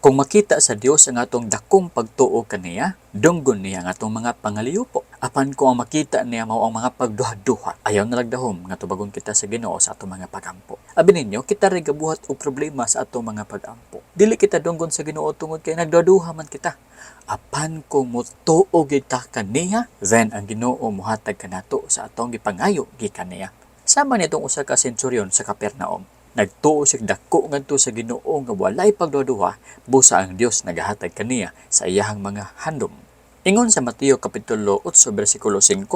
Kung makita sa Dios ang atong dakong pagtuo kaniya, dunggon niya ang atong mga pangaliyupo. Apan kung ang makita niya mao ang mga pagduha-duha, ayaw na lagdahom nga tubagon kita sa Ginoo sa atong mga pagampo. Abi ninyo, kita ray gabuhat og problema sa atong mga pagampo. Dili kita dunggon sa Ginoo tungod kay nagduha man kita. Apan kung motuo kita kaniya, then ang Ginoo mohatag kanato sa atong gipangayo gikan niya. Sama nitong usa ka centurion sa Capernaum. Nagtuo siya dako ngadto sa Ginoo nga walay pagduha, busa ang Dios nagahatag kaniya sa iyahang mga handom. Ingon sa Mateo kapitulo 8 bersikulo 5,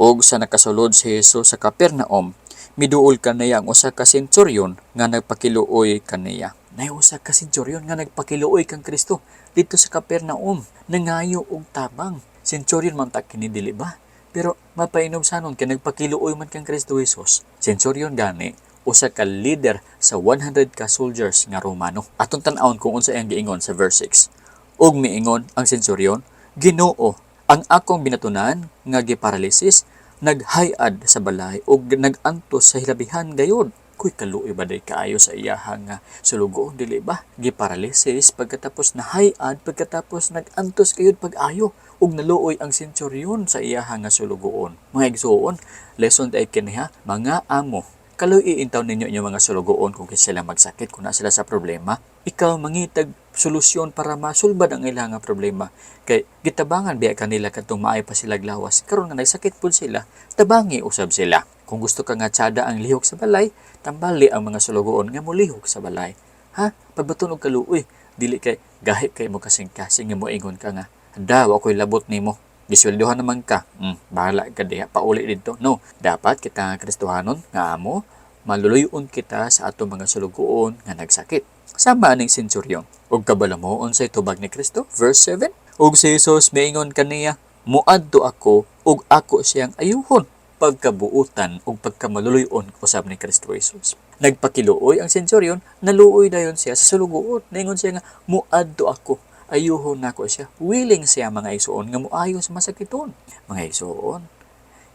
ug sa nakasulod si Jesus sa Capernaum, miduol kaniya ang usa ka centurion nga nagpakiluoy kaniya. Nay usa ka centurion nga nagpakiluoy kang Kristo didto sa Capernaum, nangayo og tabang. Centurion man ta kini, dili ba? Pero mapainubsanon kay nagpakiluoy man kang Kristo Jesus. Centurion gani usa ka leader sa 100 ka soldiers nga Romano. Atong tan-awon kung unsa iyang giingon sa verse 6. Ug miingon ang centurion, "Ginoo, ang akong binatunan nga giparalisis naghay-ad sa balay ug nag-antos sa hilabihan gayud." Kuy, kaluoy ba day kaayo sa iyahang nga sulugoon, dili ba? Giparalisis, pagkatapos nahayad, pagkatapos nag-antos gayud pag-ayo, ug naluoy ang centurion sa iyahang nga sulugoon. Mga igsuon, lesson tay kini ha, mga amo. Kaluoy intaw ninyo inyong mga sulugoon kung kinsa sila magsakit, kung na sila sa problema. Ikaw mangitag solusyon para masulbad ang ilang nga problema. Kay gitabangan biya kanila kadtong maayo pa sila lawas. Karon nga nagsakit pud sila, tabangi usab sila. Kung gusto ka nga tsada ang lihok sa balay, tambali ang mga sulugoon nga molihok sa balay. Ha? Pagbaton og kaluoy, dili kay gahi kay mo kasing-kasing nga moingon ka nga, "Da, wa ko'y labot nimo. Gisweldohan naman ka. Bahala ka diha, pauli didto." No, dapat kita nga Kristohanon nga amo, maluluyon kita sa atong mga sulugoon nga nagsakit. Sama aning centurion. Ug kabalo mo unsay tubag ni Kristo? Verse 7. Ug si Jesus miingon kaniya, "Muadto ako ug ako siyang ayuhon." Pagkabuutan ug pagkamaluluyon usab ni Kristo Jesus. Nagpakiluoy ang centurion, naluoy dayon siya sa sulugoon. Ningon siya nga, "Muadto ako, ayuhon nako siya." Willing siya, mga igsuon, nga muayo sa masakiton. Mga igsuon,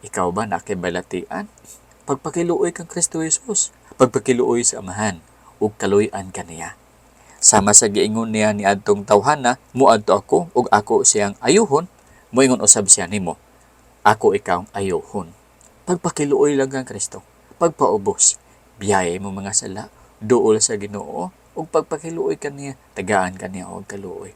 ikaw ba nakibalatian? Pagpakiluoy kang Kristo Jesus, pagpakiluoy sa Amahan, ug kaluy-an kaniya. Sama sa giingon niya ni adtong tawhana, "Muadto ako ug ako siyang ayuhon," moingon usab siya nimo, "Ako ikaw ayuhon." Pagpakiluoy lang kang Kristo, pagpaubos, biyaya mo mga sala, duol sa Ginoo, ug pagpakiluoy kaniya, tagaan kaniya og kaluoy.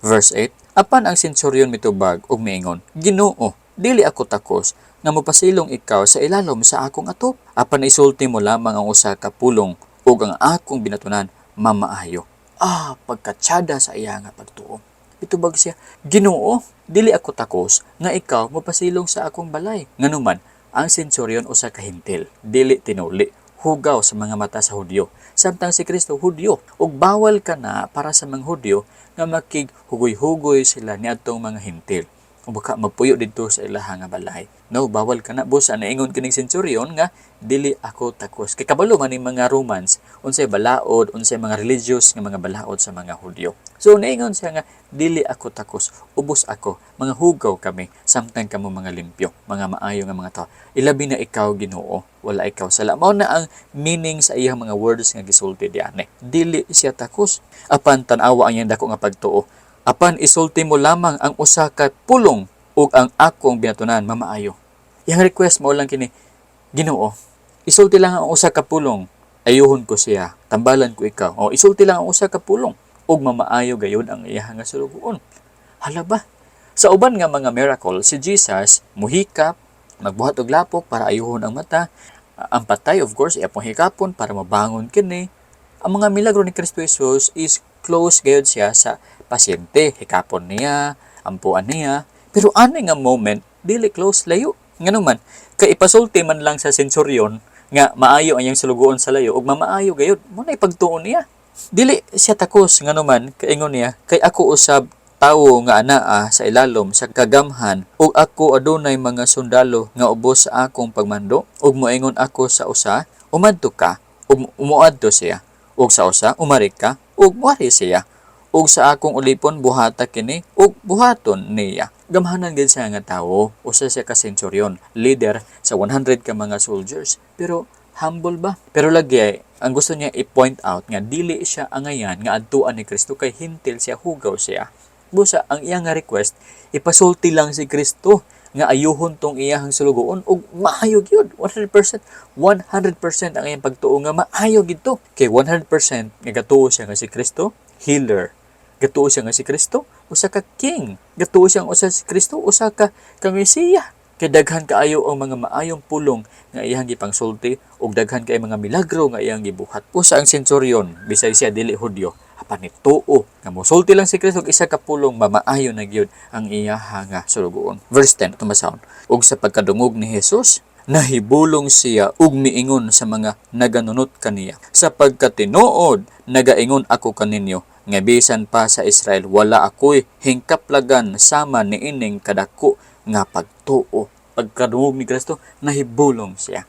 Verse 8, apan ang centurion mitubag ug miingon, "Ginoo, dili ako takos nga mopasilong ikaw sa ilalom sa akong atop. Apan isulti mo lamang ang usa ka pulong ug ang akong binatunan mamaayo." Ah, pagkatsada sa iya nga pagtuo. Mitubag siya, "Ginoo, dili ako takos nga ikaw mopasilong sa akong balay." Nganuman, ang centurion usa ka Hentil, dili tinuli, hugaw sa mga mata sa Hudyo. Samtang si Kristo Hudyo, ug bawal ka na para sa mga Hudyo nga makighugoy-hugoy sila niadtong mga Hentil o baka magpuyo didto sa ilaha nga balay. No, bawal ka na, busa naingon kining centurion nga dili ako takos. Kay kabalo man ning mga Romans unsay balaod, unsay mga religious nga mga balaod sa mga Hudyo. So naingon siya nga dili ako takos, ubos ako, mga hugaw kami samtang kamo mga limpyo, mga maayo nga mga tao. Ilabi na ikaw, Ginoo, wala ikaw sala. Mao na ang meaning sa iyang mga words nga gisulti diane. Dili siya takos. Apan tan-awa ang iyang dako nga pagtuo. "Apan isulti mo lamang ang usa ka pulong ug ang akong binatunan mamaayo." Iyang request mao lang kini, "Ginoo, isulti lang ang usa ka pulong, ayuhon ko siya, tambalan ko ikaw." O isulti lang ang usa ka pulong ug mamaayo gayud ang iya nga sulugoon. Hala ba? Sa uban nga mga miracle, si Jesus muhikap, magbuhat og lapok para ayuhon ang mata. Ang patay, of course, iya pong hikapon para mabangon kini. Ang mga milagro ni Kristo Jesus is close gayud siya sa pasyente. Hikapon niya, ampuan niya. Pero ani nga moment, dili close, layo. Ngano man, kay ipasulti man lang sa centurion nga maayo ang iyang sulugoon sa layo ug mamaayo gayud. Mao na ipagtuon niya. Dili siya takos, ngano man, kaingon niya, kay ako usab tawo nga anaa sa ilalom sa kagamhan ug ako adunay mga sundalo nga ubos sa akong pagmando, ug moingon ako sa usa, "Umadto ka," ug muadto siya, ug sa usa, "Umari ka," ug muari siya, ug sa akong ulipon, "Buhata kini," ug buhaton niya. Gamhanan gid siya nga tawo, usa siya ka centurion, leader sa 100 ka mga soldiers, pero humble ba? Pero lagi Ang gusto niya i-point out nga dili siya angayan nga adtuan ni Kristo kay hintil siya, hugaw siya. Busa ang iyang nga request, ipasulti lang si Kristo nga ayuhon tong iyahang sulugoon ug maayo gyud. 100%, 100% ang iyang pagtuo nga maayo gyud to. Kay 100% nga gatuo siya nga si Kristo healer. Gatuo siya nga si Kristo usa ka king. Gatuo siya nga usa si Kristo usa ka Mesiya. Kay daghan kaayo ang mga maayong pulong nga iyang gipangsulti ug daghan kay mga milagro nga iyang gibuhat. Usa ang centurion, bisag siya dili Hudyo, apan nituo nga mosulti lang si Kristo og isa ka pulong, mamaayo na gyud ang iyaha nga sulugoon. Verse 10, atong basahon. Ug sa pagkadungog ni Jesus, nahibulong siya ug miingon sa mga naganunot kaniya, "Sapagkat tinuod nagaingon ako kaninyo nga bisan pa sa Israel wala ako'y hingkaplagan sama niining kadako nga pagtuo." Pagkadungog ni Kristo, nahibulong siya.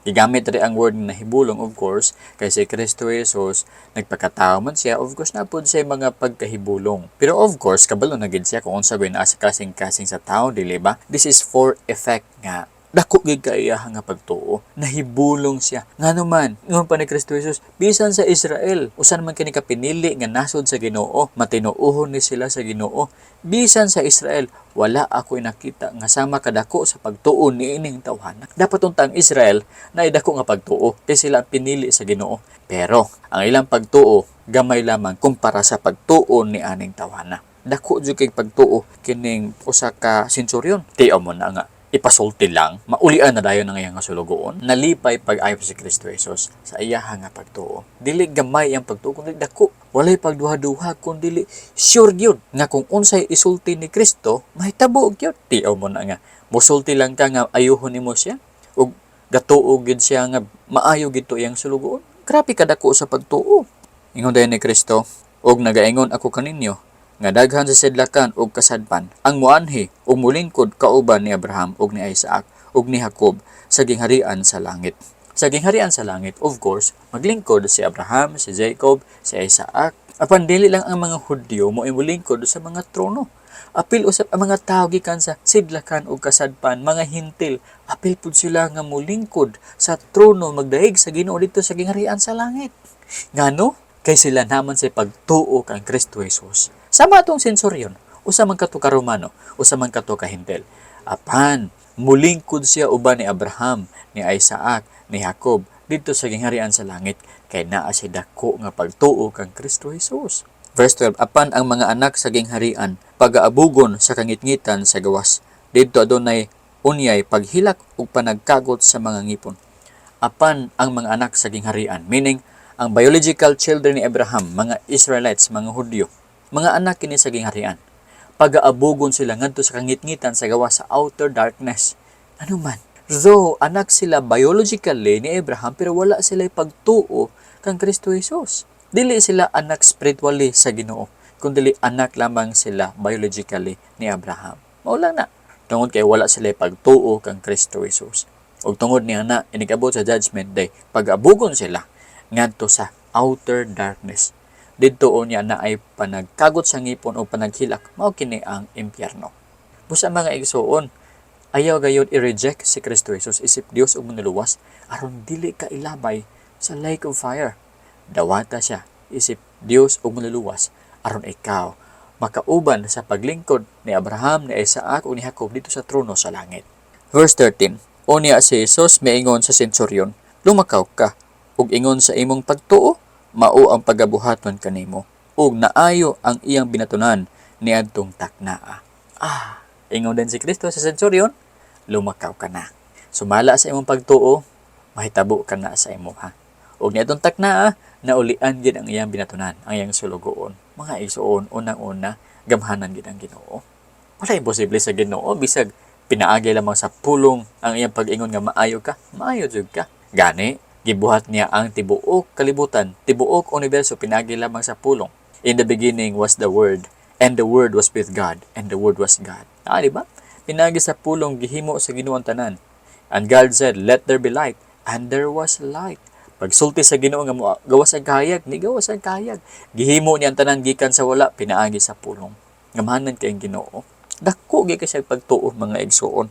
Gigamit rin ang word nga nahibulong, of course, kay si Kristo Jesus, nagpakatao man siya, of course, naa pod siya mga pagkahibulong. Pero of course, kabalo na gid siya kung unsa gyud naa sa kasing-kasing sa tao, dili ba? This is for effect nga dako gid kay iya nga pagtuo. Nahibulong siya. Ngano man, ingon pa ni Kristo Jesus, bisan sa Israel, usa naman kini ka pinili nga nasod sa Ginoo, matinuohon ni sila sa Ginoo. Bisan sa Israel, wala ako nakita nga sama kadako sa pagtuo niining tawhana. Dapat unta ang Israel na dako nga pagtuo kay sila ang pinili sa Ginoo. Pero ang ilang pagtuo gamay lamang kumpara sa pagtuo ni aning tawhana. Dako jud kay pagtuo kining usa ka centurion. Tiaw mo na nga ipasulti lang, maulian na dayon ang iyang sulugoon. Nalipay pag-ayo si Kristo Jesus sa iyaha nga pagtuo. Dili gamay ang pagtuo kundi dako. Walay pagduha-duha kundi sure gyud nga kung unsay isulti ni Kristo, mahitabo gyud. Tiaw mo na nga musulti lang ka nga ayuhon nimo siya ug gatuo gyud siya nga maayo gyud to iyang sulugoon. Grabe kadako sa pagtuo. Ingon dayon ni Kristo, "Ug nagaingon ako kaninyo nga daghan sa sidlakan ug kasadpan ang muanhi ug mulingkod kauban ni Abraham ug ni Isaac ug ni Jacob sa gingharian sa langit." Sa gingharian sa langit, of course, maglingkod si Abraham, si Jacob, si Isaac. Apan dili lang ang mga Hudyo mo mulingkod sa mga trono. Apil usab ang mga tawo gikan sa sidlakan ug kasadpan, mga Hintil, apil pud sila nga mulingkod sa trono, magdayeg sa Ginoo dito sa gingharian sa langit. Ngano? Kay sila naman sa pagtuo kang Kristo Jesus. Sama atong centurion, usa man kato ka Romano, usa man kato ka Hintil. Apan mulingkod siya uban ni Abraham, ni Isaac, ni Jacob dito sa gingharian sa langit kay naa siya dako nga pagtuo kang Kristo Jesus. Verse 12, "Apan ang mga anak sa gingharian pagaabugon sa kangitngitan sa gawas. Didto adunay unyay paghilak ug panagkagot sa mga ngipon." Apan ang mga anak sa gingharian, meaning ang biological children ni Abraham, mga Israelites, mga Hudyo, mga anak kini sa gingharian. Pagaabugon sila ngadto sa kangitngitan sa gawas, sa outer darkness. Ano man? Though anak sila biologically ni Abraham, pero wala sila pagtuo kang Kristo Jesus. Dili sila anak spiritually sa Ginoo, kundi anak lamang sila biologically ni Abraham. Mao lang na. Tungod kay wala sila pagtuo kang Kristo Jesus. Ug tungod niya na inigabot sa Judgment Day, pag-abugon sila ngadto sa outer darkness. Didto unya na ay panagkagot sa ngipon o panaghilak, mao kini ang impyerno. Busa, mga igsuon, ayaw gayod i-reject si Kristo Jesus isip Dios ug Manluluwas aron dili ka ilabay sa lake of fire. Dawata siya isip Dios ug Manluluwas aron ikaw makauban sa paglingkod ni Abraham, ni Isaac ug ni Jacob dito sa trono sa langit. Verse 13. Unya si Jesus miingon sa centurion, "Lumakaw ka ug ingon sa imong pagtuo, mao ang pagabuhaton kanimo." Ug naayo ang iyang binatunan niadtong taknaa. Ah, ingon din si Kristo sa centurion, "Lumakaw ka na. Sumala sa imong pagtuo, mahitabo ka na sa imo ha." Ug niadtong taknaa, naulian gid ang iyang binatunan, ang iyang sulugoon. Mga igsuon, unang-una, gamhanan gid ang Ginoo. Wala imposible sa Ginoo, bisag pinaagi lamang sa pulong ang iyang pag-ingon nga maayo ka, maayo jud ka. Gani, gibuhat niya ang tibuok kalibutan, tibuok universo pinaagi lamang sa pulong. "In the beginning was the Word, and the Word was with God, and the Word was God." Ah, di ba? Pinaagi sa pulong gihimo sa Ginoo ang tanan. "And God said, 'Let there be light,' and there was light." Pagsulti sa Ginoo nga mo gawas ang kahayag, ni gawas ang kahayag. Gihimo niya ang tanan gikan sa wala pinaagi sa pulong. Gamhanan kay ang Ginoo. Dako gyud kay siya pagtuo, mga igsuon.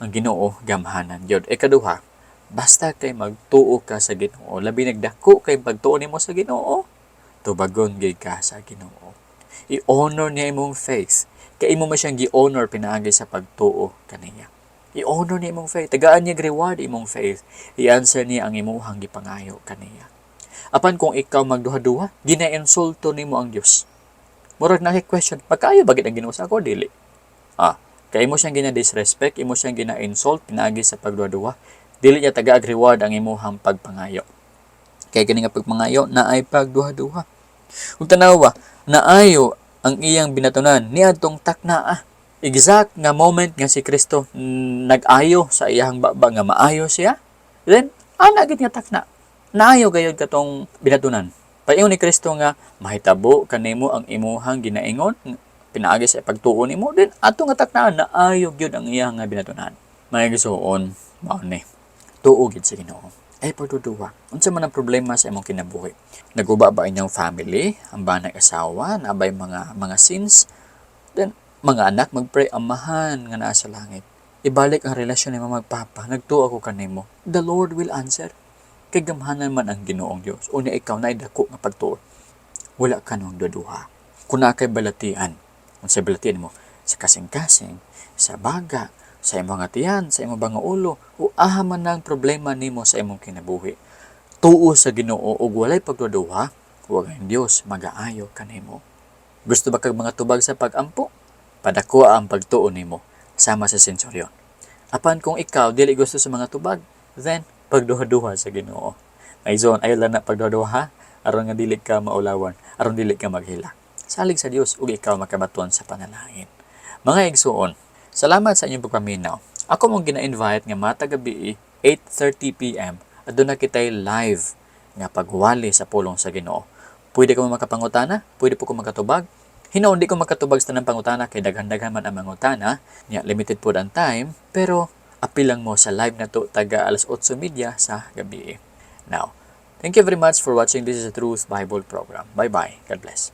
Ang Ginoo gamhanan gyud. Ikaduha, Basta kay magtuo ka sa Ginoo, labi nagdako kay pagtuo nimo sa Ginoo, tubagon gyud ka sa Ginoo. I-honor niya imong faith. Kay imo man siyang gi-honor pinaagi sa pagtuo kaniya. I-honor niya imong faith. Tagaan niya reward imong faith. I-answer niya ang imuhang gipangayo kaniya. Apan kung ikaw magduha-duha, gina-insulto nimo ang Dios. Murag na question, magkaayo ba gid ang Ginoo sa ako? Dili. Kay imo siyang gina-disrespect, imo siyang gina-insult pinaagi sa pagduha-duha, dili niya tagaag reward ang imuhang pagpangayo. Kay kini nga pagpangayo naay pagduha-duha. Ug tanawa, naayo ang iyang binatunan niadtong takna. Exact nga moment nga si Kristo nag-ayo sa iyang baba nga maayo siya, then ana gid nga takna. Naayo gayud katong binatunan. Paingon ni Kristo nga mahitabo kanimo ang imuhang ginaingon pinaagi sa pagtuo nimo, then ato nga taknaan naayo gyud ang iyang nga binatunan. Mga igsuon, mao ni. Tuo gid sa Ginoo. Ay pagduduha. Unsa man ang problema sa imong kinabuhi? Naguba ba inyong family? Ang banag asawa? Naa bay mga sins? Then mga anak magpray, "Amahan nga naa sa langit. Ibalik ang relasyon nimo magpapa. Nagtuo ako kanimo." The Lord will answer. Kay gamhanan man ang Ginoong Dios. Unya ikaw na dako nga pagtuo. Wala ka nang duduha. Kung naa kay balatian, unsay balatian mo? Sa kasing-kasing, sa baga, sa imong nga tiyan, sa imong nga ulo, o aha man ang problema nimo sa imong kinabuhi. Tuo sa Ginoo ug walay pagduduha, ug ang Dios magaayo kanimo. Gusto ba kag mga tubag sa pag-ampo? Padako ang pagtuo nimo sama sa sensuryon. Apan kung ikaw dili gusto sa mga tubag, then pagduha-duha sa Ginoo. Maison, ayaw lang na pagduha-duha aron nga dili ka maulawan, aron dili ka maghilak. Salig sa Dios ug ikaw makabaton sa panalangin. Mga igsuon, salamat sa inyong pagpaminaw. Ako mong gina-invite nga matag gabi 8:30 PM, aduna kitay live nga pagwali sa pulong sa Ginoo. Pwede ka mo makapangutana, pwede po ko makatubag. Hinoon di ko makatubag sa tanang pangutana kay daghan-daghan man ang mangutana, nya limited pod ang time, pero apil lang mo sa live na to taga alas 8:30 sa gabi. Now, thank you very much for watching. This is the Truth Bible Program. Bye-bye. God bless.